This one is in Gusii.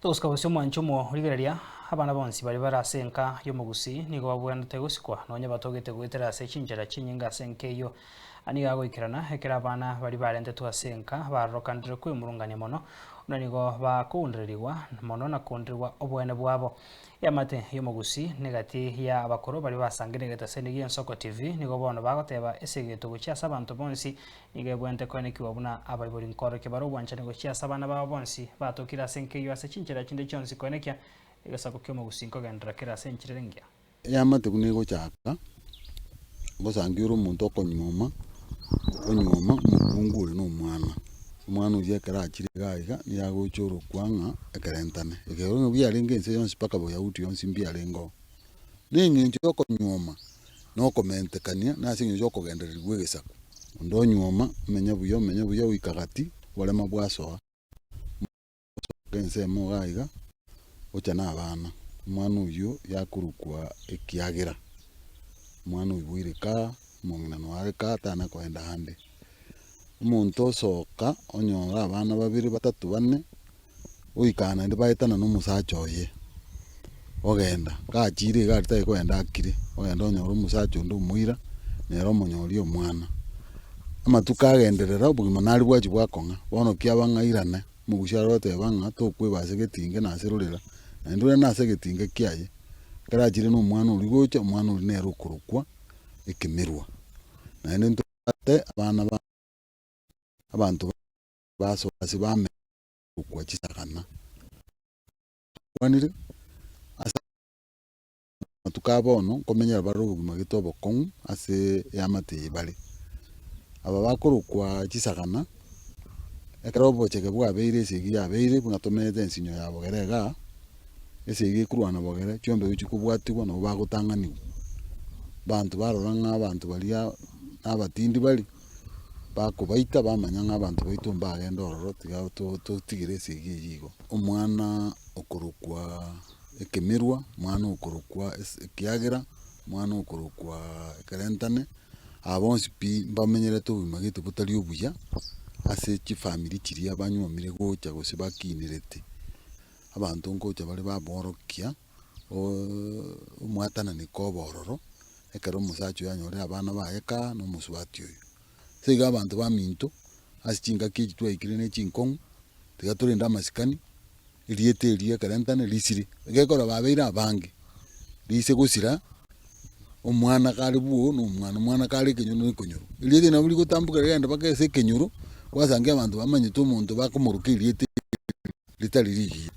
Togosika gose omwancho omorigereria, abana bonsi baria bare ase enka y'omogusii nigo babwenerete gosikwa, nonya batogete goetera ase chinchera chinyinge ase enka eyio. Nigo agoikerana ekero abana baria barentetwe ase enka barorokanire kwemurungania mono, buna nigo bakoundererigwa mono na kounderigwa oboene bwabo. Eamate y'omogusii negati ya abakoro baria basangereregete ase enegi y'Ensoko TV nigo bono bagoteba esegeto gochia ase abanto bonsi Nigo ebwenerete koenekigwa buna abaibori nkoorokia bare obwanchani gochia ase abana babo bonsi batokire ase enka eyio ase chinchera chinde chionsi koenekia egesaku ki'omogusii nkogenderera kere ase enchera ere engiya. Eamate buna egochaka, ngosangi ore omonto okonyuoma, onyuoma omokungu ore na omwana. Omwana oyio ekero achire iga iga, nigo agocha orokwa ng'a ekerentane. Ekero ng'a biarenge ense yonsi mpaka boyahudi yonsi mbiarenge oo. Na eng'encho ya okonyuoma, na okomentekania, na ase eng'encho ya okogendererigwa gw'egesaku. Onde onyuoma, omenye buya, omenye buya goika gati, oborema bwasoa, osoka ensemo iga iga, ocha na abana, omwana oyio yakorokwa ekiagera, omwana oiboire kaa, omong'ina noare kaa tana koenda ande. Omonto osoka onyora abana babere batato bane. Goika naende baetana nomosacha oye, ogenda, gachire iga aria tari kogenda akire, ogenda onyore omosacha onde omoira, nere omonyoria omwana. Amatuko agenderera obogima nare bwachia bwakong'a, bono kiaba ng'a airane, omogusia are goteba ng'a tokweba ase egetinge na ase rorera, naende ore nase egetinge kiaye, ekero achire na omwana oria gocha, omwana oria nere okorokwa ekemerwa. Naende ntobwate abana ba abanto basoa ase bamenya. Korokwa chisagana. Tokwanire ase amatuko a bono nkomenyera bare obogima gete obokong'u ase eamate eye bare. Aba bakorokwa chisagana, ekero obochege bwabeire esegi yabeire buna tomenyete ensinyo ya bogere igaa, esegi ekorwana bogere chiombe ebi chikobwatigwa nabo bagotang'anigwa. Abanto barora ng'a abanto baria na abatindi bare. Bakobaita bamanya ng'a abanto baito mbagende ororo tiga totigere esegi eyio igo. Omwana okorokwa ekemerwa, omwana okorokwa ekiagera, omwana okorokwa ekerentane, aba bonsi pi mbamenyerete obogima gete botari obuya ase chifamiri chiria banyuomire gocha gose bakinerete. Abanto ngocha bare baborokia omwatananeko obe ororo. Ekero omosacha oyo anyorire abana baye kaa na omosubati oyo. Ase igo abanto baminto, ase chingaki echi twaikire ne chinkong'u, tiga torende amasikani, erieta erio ekerentane risire. Egekora babeire abange, rise gosira, omwana kare bwoo na omwana, omwana kare ekenyoro na ekenyoro. Erieta eri nabo rigotamboka rigende mpaka ase ekenyoro, gwasangia abanto bamanyete omonto bakomoroka erieta eri ritari rigiya.